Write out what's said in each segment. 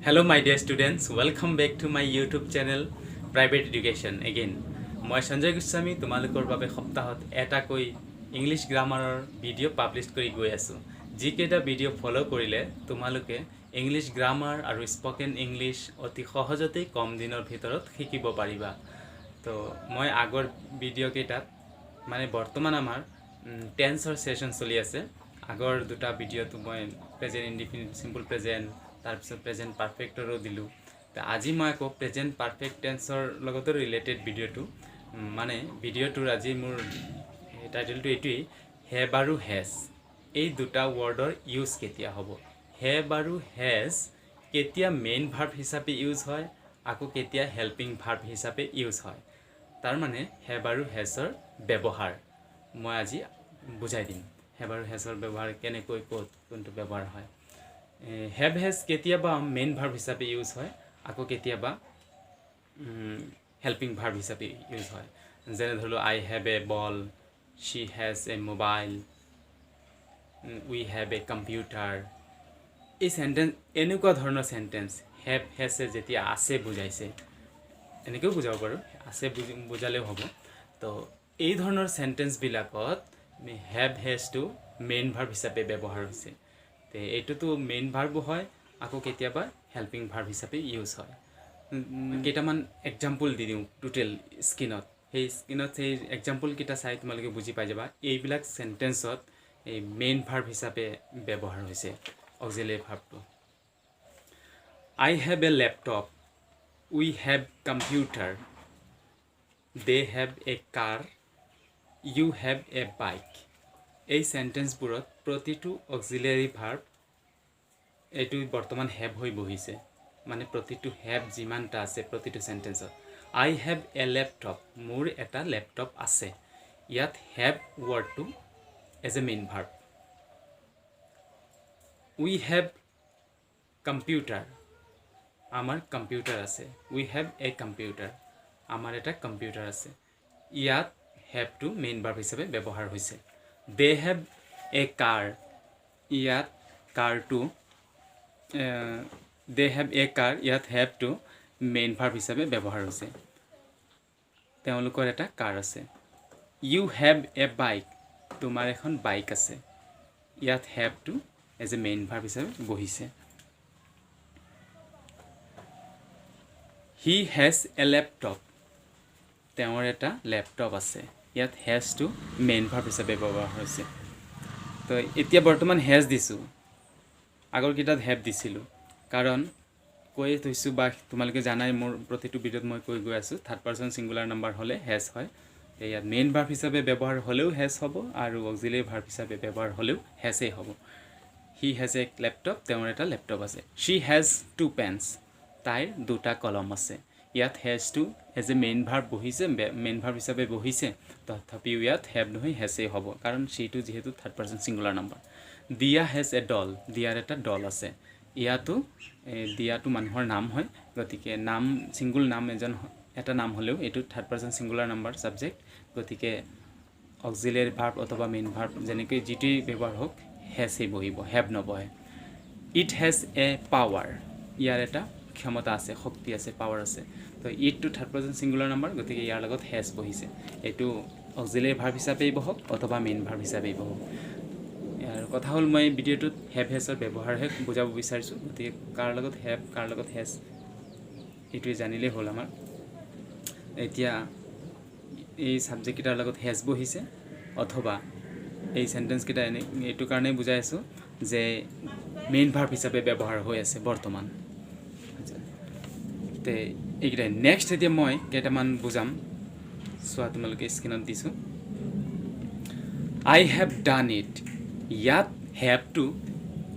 Hello my dear students, welcome back to my YouTube channel Private Education again. মই সঞ্জয় গোস্বামী তোমালোকৰ বাবে সপ্তাহত এটাকৈ ইংলিছ গ্ৰামাৰৰ ভিডিঅ' পাব্লিছ কৰি গৈ আছোঁ। যিকেইটা ভিডিঅ' ফ'ল' কৰিলে তোমালোকে ইংলিছ গ্ৰামাৰ আৰু স্পকেন ইংলিছ অতি সহজতেই কম দিনৰ ভিতৰত শিকিব পাৰিবা। তো মই আগৰ ভিডিঅ'কেইটাত, মানে বৰ্তমান আমাৰ টেন্সৰ ছেশ্যন চলি আছে, আগৰ দুটা ভিডিঅ'টো মই প্ৰেজেণ্ট ইনডিফিনিট, চিম্পল প্ৰেজেণ্ট, তাৰপিছত প্ৰেজেণ্ট পাৰফেক্টৰো দিলোঁ। তো আজি মই আকৌ প্ৰেজেণ্ট পাৰফেক্ট টেন্সৰ লগতো ৰিলেটেড ভিডিঅ'টো, মানে ভিডিঅ'টোৰ আজি মোৰ টাইটেলটো এইটোৱেই, have আৰু হেজ এই দুটা ৱৰ্ডৰ ইউজ কেতিয়া হ'ব, have আৰু হেজ কেতিয়া মেইন ভাৰ্ব হিচাপে ইউজ হয়, আকৌ কেতিয়া হেল্পিং ভাৰ্ব হিচাপে ইউজ হয়। তাৰমানে have আৰু হেজৰ ব্যৱহাৰ মই আজি বুজাই দিম। Have আৰু হেজৰ ব্যৱহাৰ কেনেকৈ, ক'ত কোনটো ব্যৱহাৰ হয়। Have has কেতিয়াবা মেইন ভাৰ্ব হিচাপে ইউজ হয়, আকৌ কেতিয়াবা হেল্পিং ভাৰ্ব হিচাপে ইউজ হয়। যেনে ধৰি লওক, I have a ball, she has a mobile, we have a computer। এই চেণ্টেঞ্চ, এনেকুৱা ধৰণৰ চেণ্টেঞ্চ have হেজে যেতিয়া আছে বুজাইছে, এনেকৈও বুজাব পাৰোঁ, আছে বুজালেও হ'ব। তো এই ধৰণৰ চেণ্টেঞ্চবিলাকত have হেজটো মেইন ভাৰ্ব হিচাপে ব্যৱহাৰ হৈছে। তে এইটোতো মেইন ভাৰ্বো হয়, আকৌ কেতিয়াবা হেল্পিং ভাৰ্ব হিচাপে ইউজ হয়। কেইটামান এক্সাম্পল দি দিওঁ টোটেল স্ক্ৰীণত। সেই স্ক্ৰীণত সেই এক্সাম্পলকেইটা চাই তোমালোকে বুজি পাই যাবা, এইবিলাক চেণ্টেঞ্চত এই মেইন ভাৰ্ব হিচাপে ব্যৱহাৰ হৈছে auxiliary ভাৰ্বটো। I have a laptop, we have computer, they have a car, you have a bike। এই চেণ্টেঞ্চবোৰত প্ৰতিটো অক্সিলিয়াৰী ভাৰ্ব এইটো বৰ্তমান have হৈ বহিছে, মানে প্ৰতিটো have যিমানটা আছে প্ৰতিটো চেণ্টেঞ্চত। I have a laptop, মোৰ এটা লেপটপ আছে। ইয়াত have ৱৰ্ডটো as a main verb. We have computer, আমাৰ কম্পিউটাৰ আছে। We have a computer, আমাৰ এটা কম্পিউটাৰ আছে। ইয়াত হেভটো মেইন ভাৰ্ব হিচাপে ব্যৱহাৰ হৈছে। They have a car, ইয়াত কাৰটো, they have a car, ইয়াত হেভটো মেইন ভাৰ্ব হিচাপে ব্যৱহাৰ হৈছে। তেওঁলোকৰ এটা কাৰ আছে। You have a bike, তোমাৰ এখন বাইক আছে। ইয়াত হেভটো এজ এ মেইন ভাৰ্ব হিচাপে বহিছে। He has a laptop, তেওঁৰ এটা লেপটপ আছে। ইয়াত হেজটো মেইন ভাৰ্ব হিচাপে ব্যৱহাৰ হৈছে। তো এতিয়া বৰ্তমান হেজ দিছোঁ, আগৰকেইটাত have দিছিলোঁ, কাৰণ কৈয়ে থৈছোঁ বা তোমালোকে জানাই, মোৰ প্ৰতিটো ভিডিঅ'ত মই কৈ গৈ আছোঁ, থাৰ্ড পাৰ্চন ছিংগুলাৰ নাম্বাৰ হ'লে হেজ হয়। ইয়াত মেইন ভাৰ্ব হিচাপে ব্যৱহাৰ হ'লেও হেজ হ'ব আৰু অক্সিলিয়াৰী ভাৰ্ব হিচাপে ব্যৱহাৰ হ'লেও হেজেই হ'ব। He has a laptop, তেওঁৰ এটা লেপটপ আছে। She has two pens, তাইৰ দুটা কলম আছে। ইয়াত হেজটো এজ এ মেইন ভাৰ্ব বহিছে, মেইন ভাৰ্ব হিচাপে বহিছে। তথাপিও ইয়াত have নহয়, হেজেই হ'ব, কাৰণ শ্বিটো যিহেতু third person singular number. Diya has a doll, দিয়াৰ এটা ডল আছে। ইয়াতো দিয়াটো মানুহৰ নাম হয়, গতিকে নাম, ছিংগুল নাম এজন, এটা নাম হ'লেও এইটো third person singular number subject, গতিকে অক্সিলিয়াৰী ভাৰ্ব অথবা মেইন ভাৰ্ব যেনেকৈ যিটোৱেই ব্যৱহাৰ হওক, হেজেই বহিব, have নবহে। It has a power, ইয়াৰ এটা ক্ষমতা আছে, শক্তি আছে, পাৱাৰ আছে। তো ইটটো থাৰ্ড পাৰ্চন ছিংগুলাৰ নাম্বাৰ, গতিকে ইয়াৰ লগত হেজ বহিছে। এইটো অক্সিলিয়াৰী ভাৰ্ব হিচাপেই বহক অথবা মেইন ভাৰ্ব হিচাপেই বহক। ইয়াৰ কথা হ'ল, মই ভিডিঅ'টোত have হেজৰ ব্যৱহাৰহে বুজাব বিচাৰিছোঁ, গতিকে কাৰ লগত have, কাৰ লগত হেজ এইটোৱে জানিলেই হ'ল আমাৰ। এতিয়া এই ছাবজেক্টকেইটাৰ লগত হেজ বহিছে অথবা এই চেণ্টেঞ্চকেইটা এনে এইটো কাৰণেই বুজাই আছোঁ যে মেইন ভাৰ্ব হিচাপে ব্যৱহাৰ হৈ আছে বৰ্তমান। আচ্ছা, তে এইকেইটাই। নেক্সট এতিয়া মই কেইটামান বুজাম, চোৱা, তোমালোকে স্ক্ৰীণত দিছোঁ। I have done it, ইয়াত হেভটো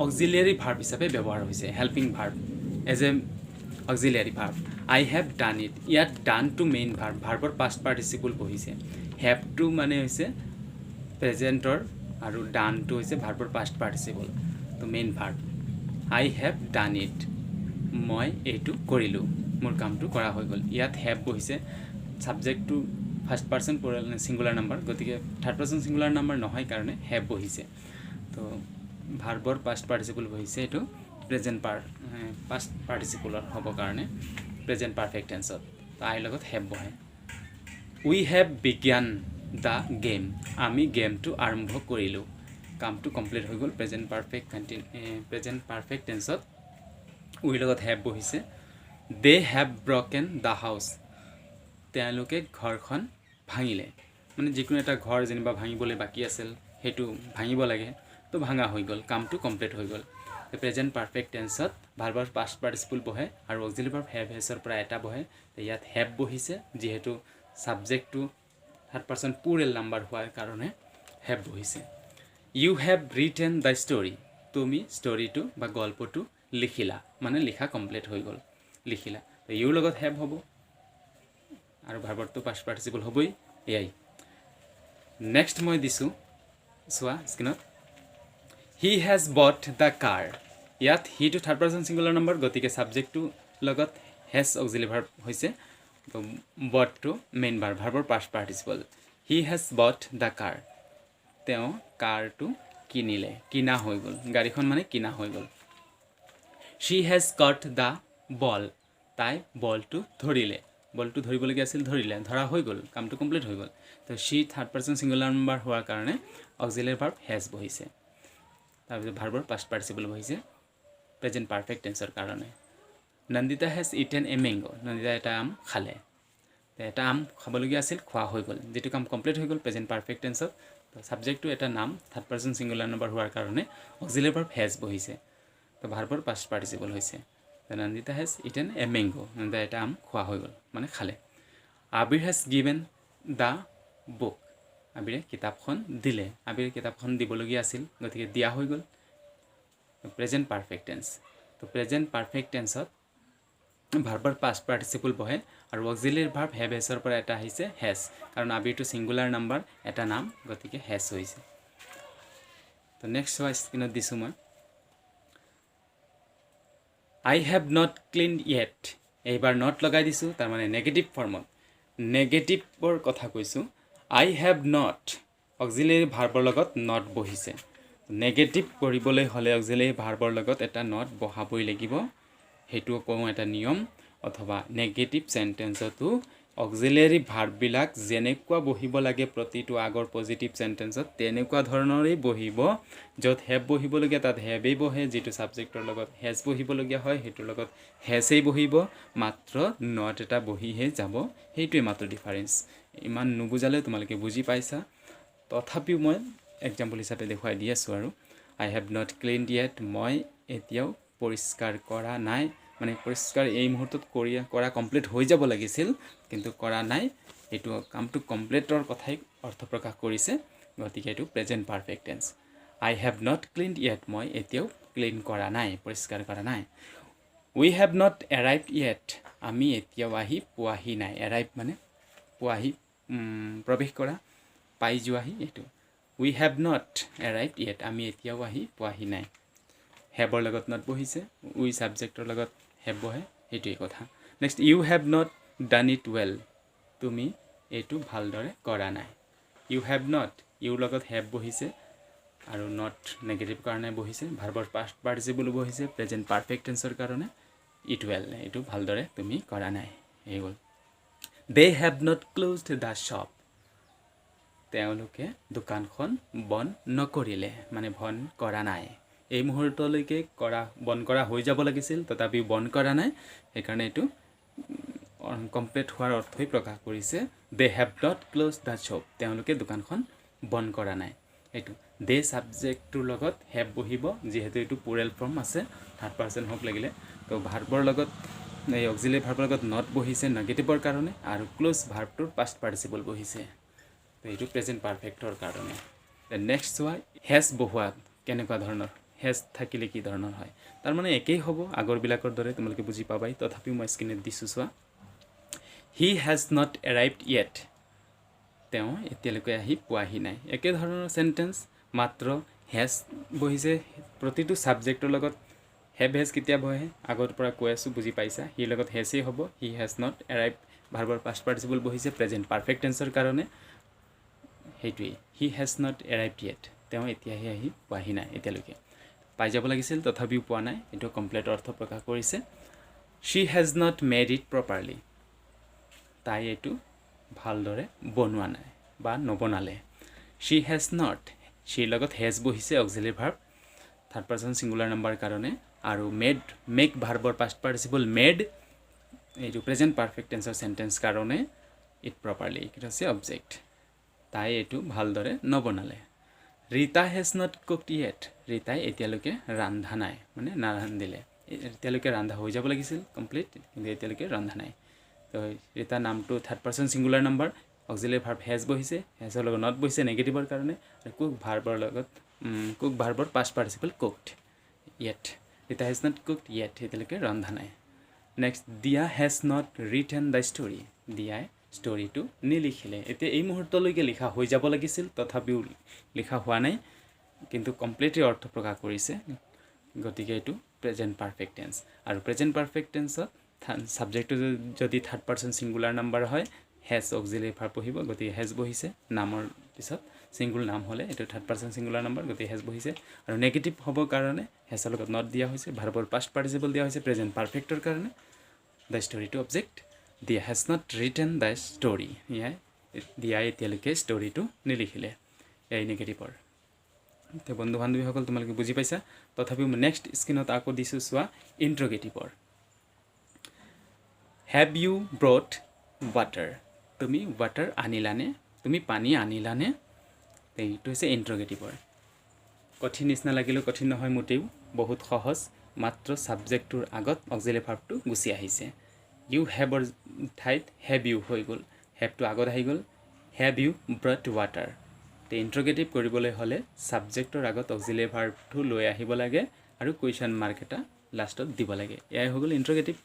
অক্সিলিয়াৰী ভাৰ্ব হিচাপে ব্যৱহাৰ হৈছে, helping verb, as a auxiliary verb. I have done it, ইয়াত ডানটো মেইন ভাৰ্ব, ভাৰ্বৰ পাষ্ট পাৰ্টিচিপল বহিছে। হেভটো মানে হৈছে প্ৰেজেণ্টৰ আৰু ডানটো হৈছে ভাৰ্বৰ পাষ্ট পাৰ্টিচিপল, তো main verb. I have done it, মই এইটো কৰিলোঁ, মোৰ কামটো কৰা হৈ গ'ল। ইয়াত have বহিছে, ছাবজেক্টটো ফাৰ্ষ্ট পাৰ্চন ছিংগুলাৰ নাম্বাৰ, গতিকে থাৰ্ড পাৰ্চন ছিংগুলাৰ নাম্বাৰ নহয় কাৰণে have বহিছে। তো ভাৰ্বৰ পাষ্ট পাৰ্টিচিপল বহিছে এইটো। প্ৰেজেণ্ট পাষ্ট পাৰ্টিচিপলৰ হ'বৰ কাৰণে প্ৰেজেণ্ট পাৰফেক্ট টেন্সত তো আইৰ লগত have বহে। We have begun the game. আমি গেমটো আৰম্ভ কৰিলোঁ। কামটো কমপ্লিট হৈ গ'ল। প্ৰেজেণ্ট পাৰফেক্ট টেন্সত উইৰ লগত have বহিছে। They have broken the house. তেওঁলোকে ঘৰখন ভাঙিলে। মানে যিকোনো এটা ঘৰ যেনিবা ভাঙিবলৈ বাকী আছিল, সেইটো ভাঙিব লাগে, তো ভাঙা হৈ গ'ল, কামটো কমপ্লিট হৈ গ'ল। প্ৰেজেণ্ট পাৰফেক্ট টেন্সত ভাৰ্বৰ পাষ্ট পাৰ্টিচিপল বহে আৰু অক্সিলাৰী ভাৰ্ব have, হেজৰ পৰা এটা বহে। ইয়াত have বহিছে, যিহেতু ছাবজেক্টটো থাৰ্ড পাৰ্চন প্লুৰেল নাম্বাৰ হোৱাৰ কাৰণে have বহিছে। You have written the story. তুমি ষ্টৰিটো বা গল্পটো লিখিলা, মানে লিখা কমপ্লিট হৈ গ'ল, লিখিলা। তো ইউৰ লগত have হ'ব আৰু ভাৰ্বৰটো পাষ্ট পাৰ্টিচিপল হ'বই, এয়াই। নেক্সট মই দিছোঁ, চোৱা স্ক্ৰীণত। He has bought the car. ইয়াত হিটো থাৰ্ড পাৰ্চন ছিংগুলাৰ নম্বৰ, গতিকে ছাবজেক্টটোৰ লগত হেজ অক্সিলাৰী ভাৰ্ব হৈছে। তো বটটো মেইন ভাৰ্ব, ভাৰ্বৰ past participle. He has bought the car. তেওঁ কাৰটো কিনিলে, কিনা হৈ গ'ল, গাড়ীখন মানে কিনা হৈ গ'ল। She has caught the ball. তাই বলটো ধৰিলে। বলটো ধৰিবলগীয়া আছিল, ধৰিলে, ধৰা হৈ গ'ল, কামটো কমপ্লিট হৈ গ'ল। তো she third person singular number হোৱাৰ কাৰণে অক্সিলাৰী ভাৰ্ব হেজ বহিছে, তাৰপিছত ভাৰ্বৰ পাষ্ট পাৰ্টিচিপল বহিছে প্ৰেজেণ্ট পাৰফেক্ট টেন্সৰ কাৰণে। Nandita has eaten a mango. Nandita এটা আম খালে। এটা আম খাবলগীয়া আছিল, খোৱা হৈ গ'ল। যিটো কাম কমপ্লিট হৈ গ'ল প্ৰেজেণ্ট পাৰফেক্ট টেন্সত, তো ছাবজেক্টটো এটা নাম, থাৰ্ড পাৰ্চন ছিংগুলাৰ নম্বৰ হোৱাৰ কাৰণে অক্সিলাৰী ভাৰ্ব হেজ বহিছে, তো ভাৰ্বৰ পাষ্ট পাৰ্টিচিপল হৈছে। Nandita has eaten a mango. Nandita এটা আম খোৱা হৈ গ'ল, মানে খালে। Abir has given the book. আবিৰে কিতাপখন দিলে। আবিৰে কিতাপখন দিবলগীয়া আছিল, গতিকে দিয়া হৈ গ'ল। প্ৰেজেণ্ট পাৰফেক্ট টেন্স, তো প্ৰেজেণ্ট পাৰফেক্ট টেন্সত ভাৰ্বৰ পাষ্ট পাৰ্টিচিপল বহে আৰু অক্সিলিয়াৰী ভাৰ্ব have, হেজৰ পৰা এটা আহিছে হেজ, কাৰণ আবিৰটো ছিংগুলাৰ নাম্বাৰ, এটা নাম, গতিকে হেজ হৈছে। তো নেক্সট চোৱা, স্ক্ৰীণত দিছোঁ মই। I have not cleaned yet. এইবাৰ not লগাই দিছোঁ, তাৰমানে নেগেটিভ ফৰ্মত, নেগেটিভৰ কথা কৈছোঁ। আই have not, auxiliary ভাৰ্বৰ লগত not বহিছে। নেগেটিভ কৰিবলৈ হ'লে অক্সিলিয়াৰী ভাৰ্বৰ লগত এটা not বহাবই লাগিব, সেইটো কওঁ এটা নিয়ম। অথবা নেগেটিভ চেণ্টেন্সতো অক্সিলিয়াৰী ভাৰ্ববিলাক যেনেকুৱা বহিব লাগে প্ৰতিটো আগৰ পজিটিভ চেণ্টেন্সত, তেনেকুৱা ধৰণৰেই বহিব। য'ত have বহিবলগীয়া তাত হেভেই বহে, যিটো ছাবজেক্টৰ লগত হেজ বহিবলগীয়া হয় সেইটোৰ লগত হেজেই বহিব, মাত্ৰ not এটা বহিহে যাব, সেইটোৱে মাত্ৰ ডিফাৰেঞ্চ। ইমান নুবুজালেও তোমালোকে বুজি পাইছা, তথাপিও মই এক্সাম্পল হিচাপে দেখুৱাই দি আছোঁ আৰু। I have not cleaned yet. মই এতিয়াও পৰিষ্কাৰ কৰা নাই, মানে পৰিষ্কাৰ এই মুহূৰ্তত কৰা কমপ্লিট হৈ যাব লাগিছিল, কিন্তু কৰা নাই। এইটো কামটো কমপ্লিটৰ কথাই অৰ্থ প্ৰকাশ কৰিছে, গতিকে এইটো present perfect tense. I have not cleaned yet. মই এতিয়াও ক্লিন কৰা নাই, পৰিষ্কাৰ কৰা নাই। We have not arrived yet. আমি এতিয়াও আহি পোৱাহি নাই। এৰাইভ মানে পোৱাহি, প্ৰৱেশ কৰা, পাই যোৱাহি এইটো। We have not arrived yet. আমি এতিয়াও আহি পোৱাহি নাই। হেভৰ লগত not বহিছে, উই ছাবজেক্টৰ লগত have বহে, সেইটোৱেই কথা। Next, you have not done it well. তুমি এইটো ভালদৰে কৰা নাই। ইউ have not, ইউৰ লগত have বহিছে আৰু not negative কাৰণে বহিছে, ভাৰ্বৰ পাষ্ট পাৰ্টিচিপলো বহিছে প্ৰেজেণ্ট পাৰফেক্ট টেন্সৰ কাৰণে। It well, এইটো ভালদৰে তুমি কৰা নাই, হৈ গ'ল। They have not closed the shop. তেওঁলোকে দোকানখন বন্ধ নকৰিলে, মানে বন্ধ কৰা নাই। এই মুহূৰ্তলৈকে কৰা বন্ধ কৰা হৈ যাব লাগিছিল, তথাপিও বন্ধ কৰা নাই, সেইকাৰণে এইটো কমপ্লিট হোৱাৰ অৰ্থই প্ৰকাশ কৰিছে। They have not closed the shop. তেওঁলোকে দোকানখন বন্ধ কৰা নাই। এইটো দে ছাবজেক্টটোৰ লগত have বহিব, যিহেতু এইটো প্লুৰেল ফৰ্ম আছে, থাৰ্ড পাৰ্চন হওক লাগিলে। তো ভাৰ্বৰ লগত, এই অক্সিলিয়াৰী ভাৰ্বৰ লগত not বহিছে নেগেটিভৰ কাৰণে আৰু ক্ল'জ ভাৰ্বটোৰ পাষ্ট পাৰ্টিচিপল বহিছে, তো এইটো প্ৰেজেণ্ট পাৰফেক্টৰ কাৰণে। নেক্সট চোৱা, হেজ বহোৱা কেনেকুৱা ধৰণৰ, হেজ থাকিলে কি ধৰণৰ হয়। তাৰমানে একেই হ'ব আগৰবিলাকৰ দৰে, তোমালোকে বুজি পাবাই, তথাপিও মই স্ক্ৰীণত দিছোঁ, চোৱা। He has not arrived yet. তেওঁ এতিয়ালৈকে আহি পোৱাহি নাই। একে ধৰণৰ চেণ্টেঞ্চ, মাত্ৰ হেজ বহিছে। প্ৰতিটো ছাবজেক্টৰ লগত have, has কেতিয়া বহে আগৰ পৰা কৈ আছোঁ, বুজি পাইছা। হিৰ লগত হেজেই হ'ব। He has not arrived, ভাৰ্বৰ past participle বহিছে প্ৰেজেণ্ট পাৰফেক্ট টেন্সৰ কাৰণে, সেইটোৱেই। He has not arrived yet. তেওঁ এতিয়াহে আহি পোৱাহি নাই এতিয়ালৈকে। পাই যাব লাগিছিল, তথাপিও পোৱা নাই। এইটো কমপ্লিট অৰ্থ প্ৰকাশ কৰিছে। She has not made it properly, তাই এইটো ভালদৰে বনোৱা নাই বা নবনালে। She has not, শ্বিৰ লগত হেজ বহিছে, auxiliary verb, third person singular number কাৰণে, আৰু মেড, মেক ভাৰ্বৰ পাষ্ট পাৰ্টিচিপল মেড, এইটো প্ৰেজেণ্ট পাৰফেক্ট টেন্সৰ চেণ্টেঞ্চ কাৰণে it properly, এইটো হৈছে অবজেক্ট। তাই এইটো ভালদৰে নবনালে। Rita has not cooked yet, ৰীতাই এতিয়ালৈকে ৰান্ধা নাই, মানে নাৰান্ধিলে। এতিয়ালৈকে ৰান্ধা হৈ যাব লাগিছিল কমপ্লিট, কিন্তু এতিয়ালৈকে ৰন্ধা নাই। তো ৰীতা নামটো third person singular number, auxiliary verb has বহিছে, হেজৰ লগত not বহিছে নেগেটিভৰ কাৰণে, আৰু কুক ভাৰ্বৰ লগত cook ভাৰ্বৰ past participle cooked, yet. Rita has not cooked yet, এতিয়ালৈকে ৰন্ধা নাই। Next, Diya has not written the story, দিয়াই ষ্টৰিটো নিলিখিলে। এতিয়া এই মুহূৰ্তলৈকে লিখা হৈ যাব লাগিছিল, তথাপিও লিখা হোৱা নাই, কিন্তু কমপ্লিটলি অৰ্থ প্ৰকাশ কৰিছে। গতিকে এইটো প্ৰেজেণ্ট পাৰফেক্ট টেন্স, আৰু প্ৰেজেণ্ট পাৰফেক্ট টেন্সত ছাবজেক্টটো যদি থাৰ্ড পাৰ্চন ছিংগুলাৰ নাম্বাৰ হয়, হেজ অক্সিলাৰী ভাৰ্ব বহিব, গতিকে হেজ বহিছে নামৰ পিছত। ছিংগুল নাম হ'লে এইটো থাৰ্ড পাৰ্চন ছিংগুলাৰ নাম্বাৰ, গতিকে হেজ বহিছে। আৰু নেগেটিভ হ'বৰ কাৰণে হেজৰ লগত not দিয়া হৈছে, ভাৰ্বৰ পাষ্ট পাৰ্টিচিপল দিয়া হৈছে প্ৰেজেণ্ট পাৰফেক্টৰ কাৰণে। The ষ্টৰিটো object, Diya has not written the story, ইয়াই দিয়াই এতিয়ালৈকে ষ্টৰিটো নিলিখিলে, এই নেগেটিভৰ। এতিয়া বন্ধু বান্ধৱীসকল, তোমালোকে বুজি পাইছা। তথাপিও মই নেক্সট স্ক্ৰীণত আকৌ দিছোঁ চোৱা, ইণ্ট্ৰগেটিভৰ। Have you brought water? তুমি ৱাটাৰ আনিলানে? তুমি পানী আনিলানে? এইটো হৈছে ইণ্ট্ৰগেটিভৰ। কঠিন নিচিনা লাগিলেও কঠিন নহয় মোটেও, বহুত সহজ। মাত্ৰ ছাবজেক্টটোৰ আগত অক্সিলাৰী ভাৰ্বটো গুচি আহিছে। ইউ হেভৰ ঠাইত have U হৈ গ'ল, হেভটো আগত আহি গ'ল। Have you brought water? Interrogative কৰিবলৈ হ'লে ছাবজেক্টৰ আগত অক্সিলাৰী ভাৰ্বটো লৈ আহিব লাগে আৰু কুৱেশ্যন মাৰ্ক এটা লাষ্টত দিব লাগে। এয়াই হৈ গ'ল ইণ্ট্ৰগেটিভ।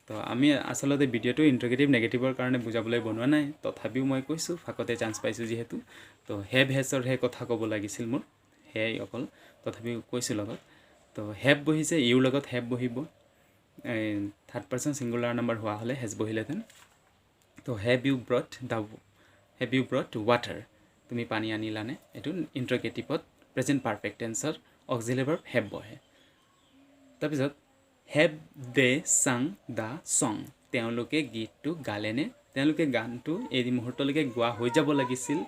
তো আমি আচলতে ভিডিঅ'টো ইণ্ট্ৰগেটিভ নেগেটিভৰ কাৰণে বুজাবলৈ বনোৱা নাই, তথাপিও মই কৈছোঁ, ফাকতে চান্স পাইছোঁ যিহেতু। তো have হেজৰহে কথা ক'ব লাগিছিল মোৰ, সেয়াই অকল, তথাপিও কৈছোঁ লগত। তো have বহিছে, ইউৰ লগত have বহিব। থাৰ্ড পাৰ্চন ছিংগুলাৰ নাম্বাৰ হোৱা হ'লে হেজ বহিলেহেঁতেন। তো have you brought water? তুমি পানী আনিলানে? এইটো ইণ্ট্ৰগেটিভত প্ৰেজেণ্ট পাৰফেক্ট টেন্সৰ অক্সিলাৰী ভাৰ্ব have বহে। তাৰপিছত, have they sung the song? তেওঁলোকে গীতটো গালেনে? তেওঁলোকে গানটো এই মুহূৰ্তলৈকে গোৱা হৈ যাব লাগিছিল,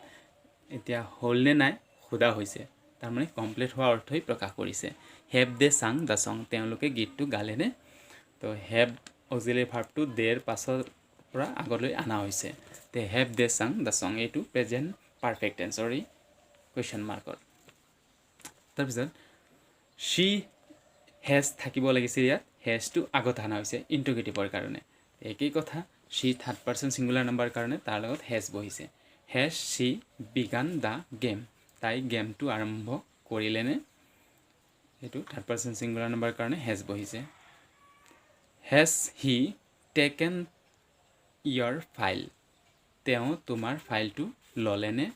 এতিয়া হ'লনে নাই সোধা হৈছে। তাৰমানে কমপ্লিট হোৱা অৰ্থই প্ৰকাশ কৰিছে। Have they sung the song? তেওঁলোকে গীতটো গালেনে? তো have auxiliary ভাৰ্বটো দেৰ পাছৰ পৰা আগলৈ অনা হৈছে। তে have they sung the song, এইটো প্ৰেজেণ্ট পাৰফেক্ট টেন্সৰ এই কুৱেশ্যন মাৰ্কৰ। তাৰপিছত শ্বি হেজ থাকিব লাগিছিল ইয়াত, হেজটো আগত অনা হৈছে ইণ্ট্ৰগেটিভৰ কাৰণে। একেই কথা, she third person singular number কাৰণে তাৰ লগত হেজ বহিছে। Has she begun the game? তাই গেমটো আৰম্ভ কৰিলেনে? সেইটো থাৰ্ড পাৰ্চন ছিংগুলাৰ নাম্বাৰ কাৰণে হেজ বহিছে। Has he taken your file? তেওঁ তোমাৰ ফাইলটো ল'লেনে,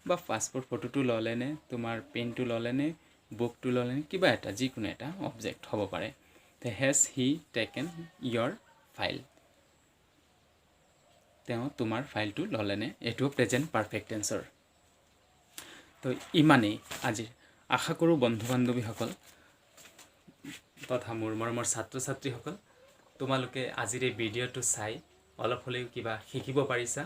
বা পাছপৰ্ট ফটোটো ল'লেনে, তোমাৰ পেনটো ল'লেনে, বুকটো ল'লেনে, কিবা এটা, যিকোনো এটা অবজেক্ট হ'ব পাৰে। Has he taken your file? তেওঁ তোমাৰ ফাইলটো ল'লেনে? এইটো প্ৰেজেণ্ট পাৰফেক্ট টেন্সৰ। তো ইমানেই আজিৰ। আশা কৰোঁ বন্ধু বান্ধৱীসকল তথা মোৰ মৰমৰ ছাত্ৰ ছাত্ৰীসকল, তোমালোকে আজিৰ এই ভিডিঅ'টো চাই অলপ হ'লেও কিবা শিকিব পাৰিছা।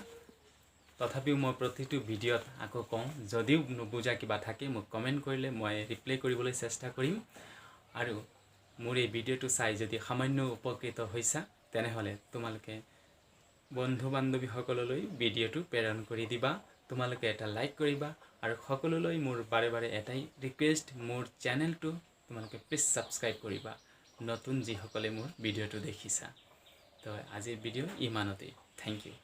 তথাপিও মই প্ৰতিটো ভিডিঅ'ত আকৌ কওঁ, যদিও নুবুজা কিবা থাকে মোক কমেণ্ট কৰিলে মই ৰিপ্লাই কৰিবলৈ চেষ্টা কৰিম। আৰু মোৰ এই ভিডিঅ'টো চাই যদি সামান্য উপকৃত হৈছা, তেনেহ'লে তোমালোকে বন্ধু বান্ধৱীসকললৈ ভিডিঅ'টো প্ৰেৰণ কৰি দিবা, তোমালোকে এটা লাইক কৰিবা। আৰু সকলোলৈ মোৰ বাৰে বাৰে এটাই ৰিকুৱেষ্ট, মোৰ চেনেলটো তোমালোকে প্লিজ ছাবস্ক্ৰাইব কৰিবা, নতুন যিসকলে মোৰ ভিডিঅ'টো দেখিছা। তো আজিৰ ভিডিঅ' ইমানতেই। Thank you.